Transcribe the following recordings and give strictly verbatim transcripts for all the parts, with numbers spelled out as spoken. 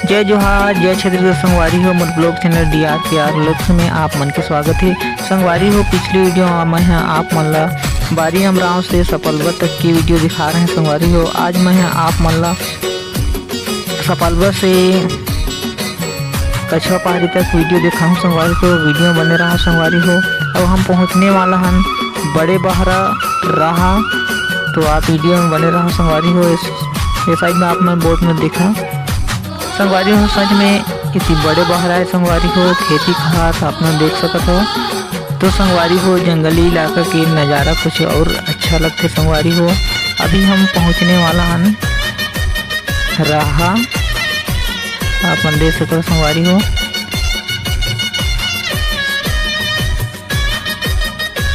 जय जोहार, जय छत्तीसगढ़ संगवारी हो, मोर vlog channel D R P R vlogs में आप मन के स्वागत हे। संगवारी हो, पिछली video में मैं ह आप मन ला बारी अमराव से सपलबा तक के video दिखा रहे हैं संगवारी हो। आज मैं ह आप मन ला सपलबा से कछवा पहाड़ी तक video दिखाहूँ संगवारी हो, video में बने रहा संगवारी हो। अब हम पहुँचने वाला हन बड़े बहरा राहा, तो आप video में बने रहा संगवारी हो। इस, ये side में आप मन board में देखा संगवारी हो, सच में इति बड़े बहरा हे संगवारी हो, खेती खार आप मन देख सकत हो। तो संगवारी हो, जंगली इलाका के नज़ारा कुछ और अच्छा लगथे संगवारी हो। अभी हम पहुँचने वाला हन राहा, आप मन देख सकत हो संगवारी हो।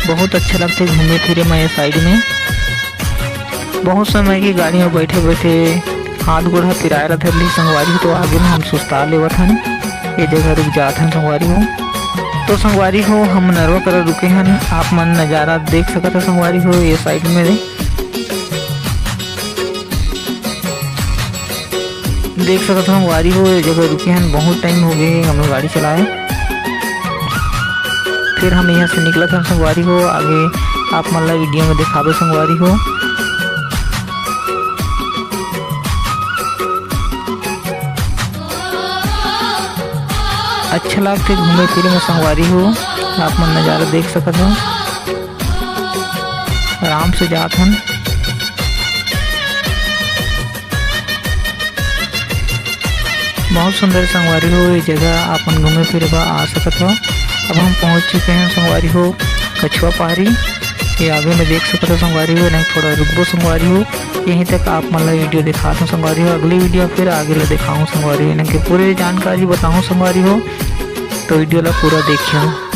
बहुत अच्छा लगथे घूमे फिरे में ये side में। बहुत समय के गाड़ी में बैठे बैठे हाथ गोड़ ह पिराए रथे संगवारी, तो आगे में हम सुस्ता लेवत हन, ये जगह रुक जात हन संगवारी हो। तो संगवारी हो, हम नरवा करा रुके हन, आप मन नज़ारा देख सकत हो संगवारी हो, ये side में देख सकत हो संगवारी हो, ये जगह रुके हन, बहुत time हो गए हे हम लोग गाड़ी चलाए। फिर हम यहाँ से निकलत हन संगवारी हो, आगे आप मन ला video में दिखाबे संगवारी हो। अच्छा लागथे घूमे फिरे में संगवारी हो, आप मन नज़ारा देख सकत हो। आराम से जात हन। बहुत सुंदर संगवारी हो, ये जगह आप मन घूमे फिरे बर आ सकत हो। अब हम पहुंच चुके हैं संगवारी हो कछवा पहाड़ी। ये आगे में देख सकत हो संगवारी हो, नहीं थोड़ा रुकबो संगवारी हो। यहीं तक आप मन ला video दिखात हूँ संगवारी हो, अगली video फिर आगे ला दिखाऊँ संगवारी हो, इनके पूरे जानकारी बताऊँ संगवारी हो, तो video ला पूरा देखियो।